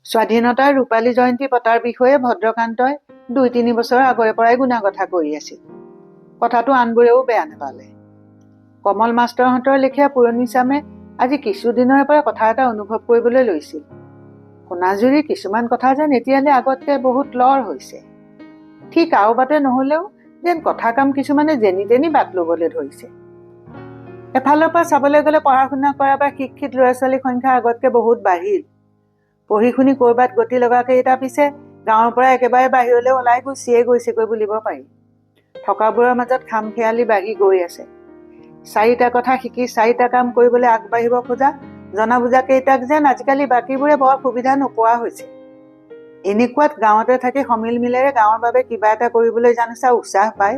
স্বাধীনতাৰ ৰূপালী জয়ন্তী পতাৰ বিষয়ে ভদ্ৰকান্তই 2-3 বছৰৰ আগৰে পৰাই গুণাগথা কৰি আছিল। কথাটো আনবোৰেও বেয়া নাপালে। কমল মাষ্টৰহঁতৰ লেখীয়া পুৰণি চামে আজি কিছুদিনৰে পৰা কথা এটা অনুভৱ কৰিবলৈ লৈছিল। সোণাজুৰিৰ কিছুমান কথা যেন এতিয়ালৈ আগতকৈ বহুত লৰ হৈছে। ঠিক আও বাটে নহ'লেও যেন কথা কাম কিছুমানে যেনি তেনি বাট ল'বলৈ ধৰিছে। এফালৰ পৰা চাবলৈ গ'লে পঢ়া শুনা কৰা বা শিক্ষিত ল'ৰা ছোৱালীৰ সংখ্যা আগতকৈ বহুত বাঢ়িল। পঢ়ি শুনি ক'ৰবাত গতি লগা কেইটা পিছে গাঁৱৰ পৰা একেবাৰে বাহিৰলৈ ওলাই গুচিয়ে গৈছেগৈ বুলিব পাৰি। থকাবোৰৰ মাজত খামখেয়ালি বাঢ়ি গৈ আছে। চাৰিটা কথা শিকি চাৰিটা কাম কৰিবলৈ আগবাঢ়িব খোজা জনা বুজা কেইটাক যেন আজিকালি বাকীবোৰে বৰ সুবিধা নোপোৱা হৈছে। এনেকুৱাত গাঁৱতে থাকি সমিল মিলেৰে গাঁৱৰ বাবে কিবা এটা কৰিবলৈ জানোচা উৎসাহ পায়।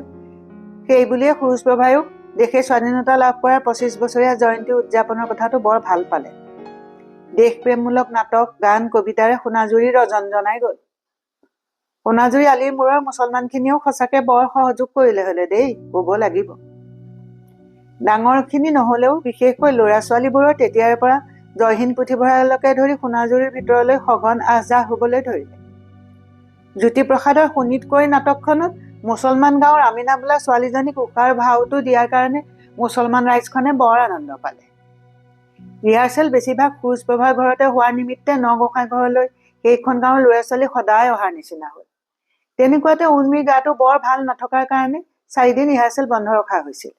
সেই বুলিয়ে সূৰুযপ্ৰভায়ো দেশে স্বাধীনতা লাভ কৰাৰ 25 বছৰীয়া জয়ন্তী উদযাপনৰ কথাটো বৰ ভাল পালে। দেশপ্ৰেমমূলক নাটক, গান, কবিতাৰে সোণাজুৰি ৰজনজনাই গ'ল। সোণাজুৰি আলিৰ মূৰৰ মুছলমানখিনিয়েও সঁচাকে বৰ সহযোগ কৰিলে হ'লে দেই, ক'ব লাগিব। ডাঙৰখিনি নহ'লেও বিশেষকৈ ল'ৰা ছোৱালীবোৰৰ তেতিয়াৰ পৰা জয়হিন্দ পুথিভঁৰালকে ধৰি সোণাজুৰিৰ ভিতৰলৈ সঘন আহ যাহ হ'বলৈ ধৰিলে। জ্যোতিপ্ৰসাদৰ শোণিতকুঁৱৰী নাটকখনত মুছলমান গাঁৱৰ আমিনা বোলা ছোৱালীজনীক উষাৰ ভাওটো দিয়াৰ কাৰণে মুছলমান ৰাইজখনে বৰ আনন্দ পালে। ৰিহাৰ্চেল বেছিভাগ সূৰুযপ্ৰভাৰ ঘৰতে হোৱাৰ নিমিত্তে নগোসাঁই ঘৰলৈ সেইখন গাঁৱৰ ল'ৰা ছোৱালী সদায় অহাৰ নিচিনা হ'ল। তেনেকুৱাতে উন্মিৰ গাটো বৰ ভাল নথকাৰ কাৰণে 4 দিন ৰিহাৰ্চেল বন্ধ ৰখা হৈছিল।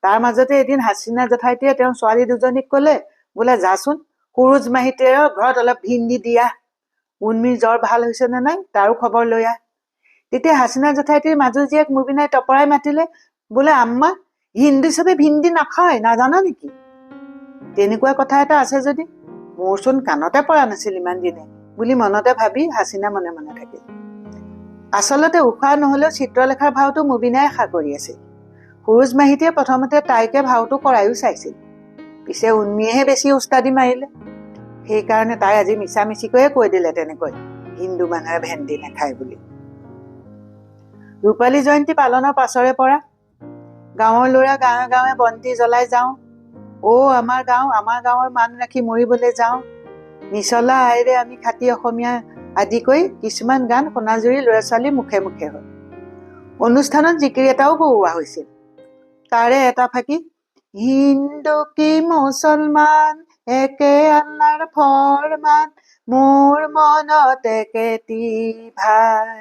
তাৰ মাজতে এদিন হাছিনা জেঠাইটিয়ে তেওঁৰ ছোৱালী দুজনীক ক'লে, বোলে যাচোন সুৰুজ মাহিতেৰ ঘৰত অলপ ভিন্দি দিয়া, উন্মিৰ জ্বৰ ভাল হৈছে নে নাই তাৰো খবৰ লৈ আহ। তেতিয়া হাছিনা জেঠাইটিৰ মাজু জীয়েক মুবিনাই টপৰাই মাতিলে, বোলে আম্মা হিন্দু চবে ভিন্দি নাখায় নাজানা নেকি? তেনেকুৱা কথা এটা আছে যদি মোৰচোন কাণতে পৰা নাছিল ইমান দিনে বুলি মনতে ভাবি হাছিনা মনে মনে থাকিল। আচলতে উশাহ নহ'লেও চিত্ৰলেখাৰ ভাওটো মুবিনাই আশা কৰি আছিল। সুৰুজ মাহিতীয়ে প্ৰথমতে তাইকে ভাওটো কৰায়ো চাইছিল, পিছে উন্মিয়েহে বেছি উস্তাদি মাৰিলে। সেইকাৰণে তাই আজি মিছামিছিকৈয়ে কৈ দিলে তেনেকৈ হিন্দু মানুহে ভেন্দি নাখায় বুলি। ৰূপালী জয়ন্তী পালনৰ পাছৰে পৰা গাঁৱৰ ল'ৰা গাঁৱে গাঁৱে বন্তি জ্বলাই যাওঁ, অ' আমাৰ গাঁও, আমাৰ গাঁৱৰ মান ৰাখি মৰিবলৈ যাওঁ, নিচলা আইৰে আমি খাটি অসমীয়া আদি কৰি কিছুমান গান সোণাজুৰিৰ ল'ৰা ছোৱালীৰ মুখে মুখে হ'ল। অনুষ্ঠানত জিকিৰ এটাও গোৱা হৈছিল। তাৰে এটা ফাঁকি, হিন্দু কি মুছলমান একে আল্লাৰ ফৰমান, মোৰ মনত একেটি ভাই।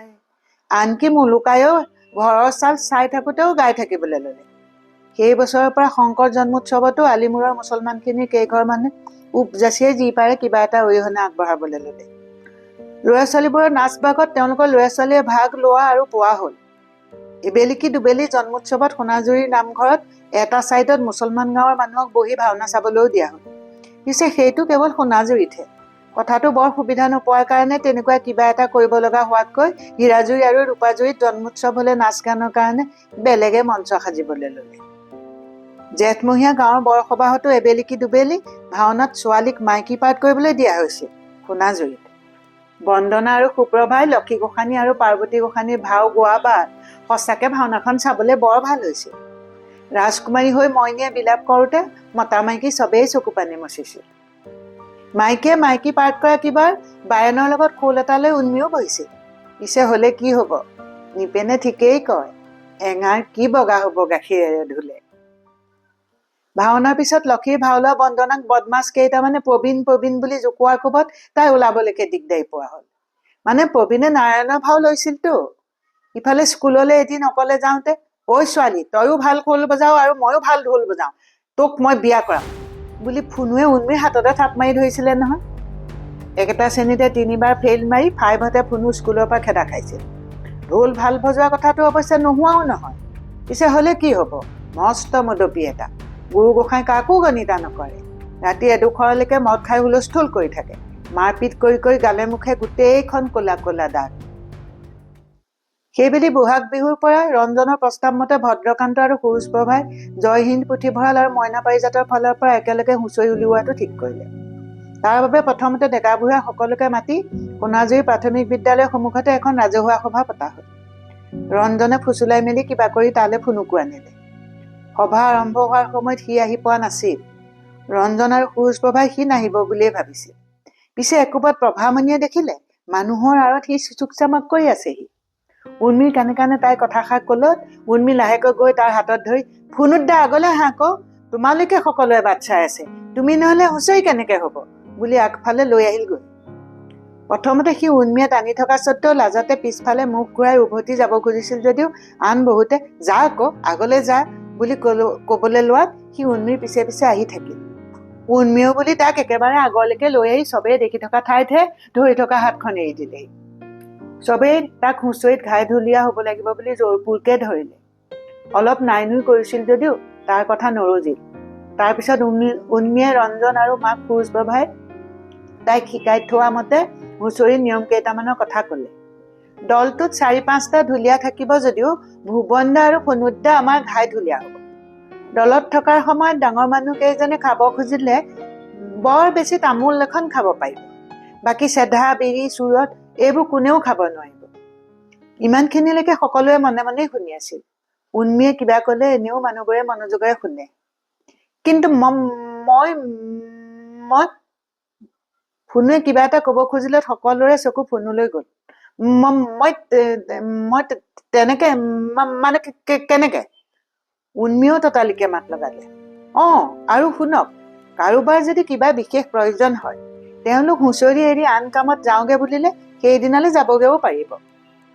আনকি মুলুকায়েও ঘৰৰ ছাল চাই থাকোঁতেও গাই থাকিবলৈ ল'লে। সেই বছৰৰ পৰা শংকৰ জন্মোৎসৱতো আলিমূৰৰ মুছলমানখিনিৰ কেইঘৰ মানে উপযাচিয়ে যি পাৰে কিবা এটা অৰিহণা আগবঢ়াবলৈ ল'লে। ল'ৰা ছোৱালীবোৰৰ নাচ বাগত তেওঁলোকৰ ল'ৰা ছোৱালীয়ে ভাগ লোৱা আৰু পোৱা হ'ল। এবেলিকি দুবেলি জন্মোৎসৱত সোণাজুৰিৰ নামঘৰত এটা ছাইডত মুছলমান গাঁৱৰ মানুহক বহি ভাওনা চাবলৈও দিয়া হ'ল। পিছে সেইটো কেৱল সোণাজুৰিতহে। কথাটো বৰ সুবিধা নোপোৱাৰ কাৰণে তেনেকুৱা কিবা এটা কৰিব লগা হোৱাতকৈ হীৰাজুৰি আৰু ৰূপাজুৰিত জন্মোৎসৱ হ'লে নাচ গানৰ কাৰণে বেলেগে মঞ্চ সাজিবলৈ ল'লে। জেঠমহীয়া গাঁৱৰ বৰসবাহতো এবেলিকি দুবেলি ভাওনাত ছোৱালীক মাইকী পাঠ কৰিবলৈ দিয়া হৈছিল সোণাজুৰিত। বন্দনা আৰু সুপ্ৰভাই লক্ষী গোসাঁনী আৰু পাৰ্বতী গোসাঁনীৰ ভাও গোৱা বা সঁচাকে ভাওনাখন চাবলৈ বৰ ভাল হৈছিল। ৰাজকুমাৰী হৈ মইনীয়ে বিলাপ কৰোঁতে মতা মাইকী চবেই চকু পানী মচিছিল। মাইকীয়ে মাইকী পাৰ্ট কৰা কিবা বায়নৰ লগত খোল এটা লৈ উন্মিও বহিছিল। পিছে হ'লে কি হ'ব, নিপেনে ঠিকেই কয়, এঙাৰ কি বগা হ'ব গাখীৰেৰে ধুলে। ভাওনাৰ পিছত লক্ষীৰ ভাও লোৱা বন্দনাক বদমাছ কেইটামানে প্ৰবীণ প্ৰবীণ বুলি জোকোৱাৰ কোবত তাই ওলাবলৈকে দিগদাৰি পোৱা হ'ল। মানে প্ৰবীণে নাৰায়ণৰ ভাও লৈছিলতো। ইফালে স্কুললৈ এদিন অকলে যাওঁতে, ঐ ছোৱালী তয়ো ভাল খোল বজাও আৰু ময়ো ভাল ঢোল বজাওঁ, তোক মই বিয়া কৰাম বুলি ফুনুৱে উন্মিৰ হাততে থাপ মাৰি ধৰিছিলে নহয়। একেটা শ্ৰেণীতে 3বাৰ ফেইল মাৰি 5তে ফুনু স্কুলৰ পৰা খেদা খাইছিল। ঢোল ভাল বজোৱা কথাটো অৱশ্যে নোহোৱাও নহয়, পিছে হ'লে কি হ'ব, মস্ত মদপী এটা, গুৰু গোসাঁই কাকো গণিতা নকৰে, ৰাতি এডোখৰলৈকে মদ খাই হুলস্থুল কৰি থাকে, মাৰপিট কৰি কৰি গালে মুখে গোটেইখন ক'লা ক'লা দাগ। সেইবেলি বহাগ বিহুৰ পৰা ৰঞ্জনৰ প্ৰস্তাৱ মতে ভদ্ৰকান্ত আৰু সূৰুযপ্ৰভাই জয়হিন্দ পুথিভঁৰাল আৰু মইনা পাৰিজাতৰ ফালৰ পৰা একেলগে হুঁচৰি উলিওৱাটো ঠিক কৰিলে। তাৰ বাবে প্ৰথমতে ডেকা বুঢ়া সকলোকে মাতি সোণাজুৰি প্ৰাথমিক বিদ্যালয়ৰ সন্মুখতে এখন ৰাজহুৱা সভা পতা হ'ল। ৰঞ্জনে ফুচুলাই মেলি কিবা কৰি তালৈ ফুনুকো আনিলে। সভা আৰম্ভ হোৱাৰ সময়ত সি আহি পোৱা নাছিল। ৰঞ্জন আৰু সূৰুযপ্ৰভাই সি নাহিব বুলিয়ে ভাবিছিল। পিছে একোবাত প্ৰভামণিয়ে দেখিলে মানুহৰ আঁৰত সি চুক-চামাক কৰি আছেহি। উৰ্মিৰ কাণে কাণে তাই কথাষাৰ ক'লত উৰ্মি লাহেকৈ গৈ তাৰ হাতত ধৰি, ফুনুত দা আগলৈ আহা আকৌ, তোমালোকে সকলোৱে বাট চাই আছে, তুমি নহ'লে হুঁচৰি কেনেকে হ'ব বুলি আগফালে লৈ আহিলগৈ। প্ৰথমতে সি উৰ্মিয়ে টানি থকা স্বত্তেও লাজতে পিছফালে মুখ ঘূৰাই উভতি যাব খুজিছিল যদিও আন বহুতে যা আকৌ আগলৈ যা বুলি ক'বলৈ লোৱাত সি উৰ্মিৰ পিছে পিছে আহি থাকিল। উৰ্মিও বুলি তাক একেবাৰে আগলৈকে লৈ আহি চবেই দেখি থকা ঠাইতহে ধৰি থকা হাতখন এৰি দিলেহি। চবেই তাক হুঁচৰিত ঘাই ঢুলীয়া হ'ব লাগিব বুলি জোৰপূৰকে ধৰিলে। অলপ নাইনুই কৰিছিল যদিও তাৰ কথা নৰজিল। তাৰপিছত উন্মিয়ে ৰঞ্জন আৰু মাক সুৰুজপ্ৰভাই তাইক শিকাই থোৱা মতে হুঁচৰিৰ নিয়ম কেইটামানৰ কথা ক'লে। দলটোত 4-5টা ঢুলীয়া থাকিব যদিও ভুৱন দা আৰু ফণুদা আমাৰ ঘাই ঢুলীয়া হ'ব। দলত থকাৰ সময়ত ডাঙৰ মানুহ কেইজনে খাব খুজিলে বৰ বেছি তামোল এখন খাব পাৰিব, বাকী চেধা বিড়ি চুৰত এইবোৰ কোনেও খাব নোৱাৰিব। ইমানখিনিলৈকে সকলোৱে মনে মনে শুনি আছিল। উন্মিয়ে কিবা ক'লে এনেও মানুহবোৰে মনোযোগেৰে শুনে, কিন্তু মই মই ফুনুৱে কিবা এটা ক'ব খুজিলে সকলোৰে চকু ফুনুলৈ গ'ল। মই মই তেনেকে মানে কেনেকে? উন্মিয়েও ততালিকে মাত লগালে, অঁ আৰু শুনক, কাৰোবাৰ যদি কিবা বিশেষ প্ৰয়োজন হয় তেওঁলোক হুঁচৰি এৰি আন কামত যাওঁগে বুলিলে সেইদিনালৈ যাবগৈও পাৰিব।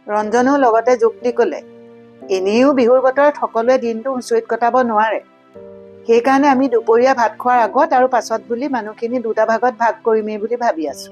ৰঞ্জনেও লগতে যোগ দি ক'লে, এনেও বিহুৰ বতৰত সকলোৱে দিনটো হুঁচৰিত কটাব নোৱাৰে, সেইকাৰণে আমি দুপৰীয়া ভাত খোৱাৰ আগত আৰু পাছত বুলি মানুহখিনি দুটা ভাগত ভাগ কৰিমেই বুলি ভাবি আছো।